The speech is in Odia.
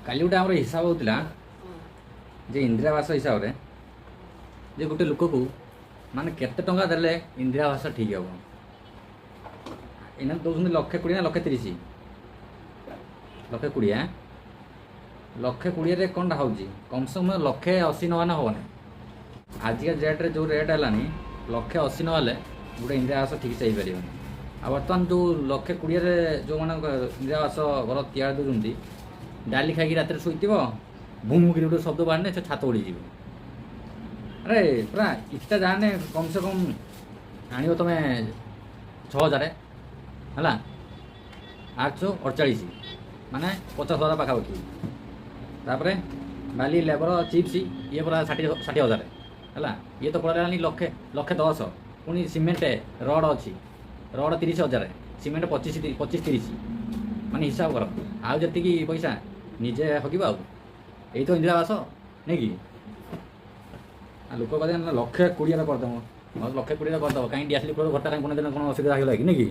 କାଲି ଗୋଟେ ଆମର ହିସାବ ହେଉଥିଲା ଯେ ଇନ୍ଦିରା ଆବାସ ହିସାବରେ ଯେ ଗୋଟେ ଲୋକକୁ ମାନେ କେତେ ଟଙ୍କା ଦେଲେ ଇନ୍ଦିରା ଆବାସ ଠିକ୍ ହେବ। ଏଇନା ଦେଉଛନ୍ତି 1 ଲକ୍ଷ 20 ନା 1 ଲକ୍ଷ 30? 1 ଲକ୍ଷ 20। ଆଁ, 1 ଲକ୍ଷ 20ରେ କ'ଣଟା ହେଉଛି? କମ୍ ସେ କମ୍ 1 ଲକ୍ଷ 80 ନହେଲେ ହେବନି। ଆଜିକା ରେଟ୍ରେ ଯେଉଁ ରେଟ୍ ହେଲାଣି, 1 ଲକ୍ଷ 80 ନହେଲେ ଗୋଟେ ଇନ୍ଦିରା ଆବାସ ଠିକ୍ ସେ ହେଇପାରିବନି। ଆଉ ବର୍ତ୍ତମାନ ଯେଉଁ 1 ଲକ୍ଷ 20ରେ ଯେଉଁମାନେ ଇନ୍ଦିରା ଆବାସ ଘର ତିଆରି ଦେଉଛନ୍ତି, ଡାଲି ଖାଇକି ରାତିରେ ଶୋଇଥିବ, ବୁମ୍ କିରି ଗୋଟେ ଶବ୍ଦ ବାହାରିଲେ ସେ ଛାତ ଉଡ଼ିଯିବ। ଆରେ ପୁରା ଇଟା ଯାହାନେ କମ୍ ସେ କମ୍ ଆଣିବ ତମେ 6,000 ହେଲା, 8 6 48, ମାନେ 50,000 ପାଖାପାଖି। ତାପରେ ବାଲି, ଲେବର, ଚିପ୍ସ, ଇଏ ପୁରା 60,000 ହେଲା। ଇଏ ତ ପଳେଇଲାଣି ଲକ୍ଷେ, 1 ଲକ୍ଷ 10। ପୁଣି ସିମେଣ୍ଟ ରଡ଼ ଅଛି, ରଡ଼ 30,000, ସିମେଣ୍ଟ 25, 25, 30, ମାନେ ହିସାବ କର ଆଉ ଯେତିକି ପଇସା ନିଜେ ହଗିବ। ଆଉ ଏଇ ତ ଇନ୍ଦିରା ଆବାସ ନାଇଁ କି? ଆଉ ଲୋକ କହିଲେ ନା 1 ଲକ୍ଷ 20ରେ କରିଦେବ। ହଁ, 1 ଲକ୍ଷ 20ରେ କରିଦେବ, କାହିଁ ଡିଆସିଲି ଫ୍ଲୋର ଘରଟା କାହିଁ ବନେଇଦେଲେ କ'ଣ ଅସୁବିଧା ହେଇଗଲା କି? ନାଇଁ କି?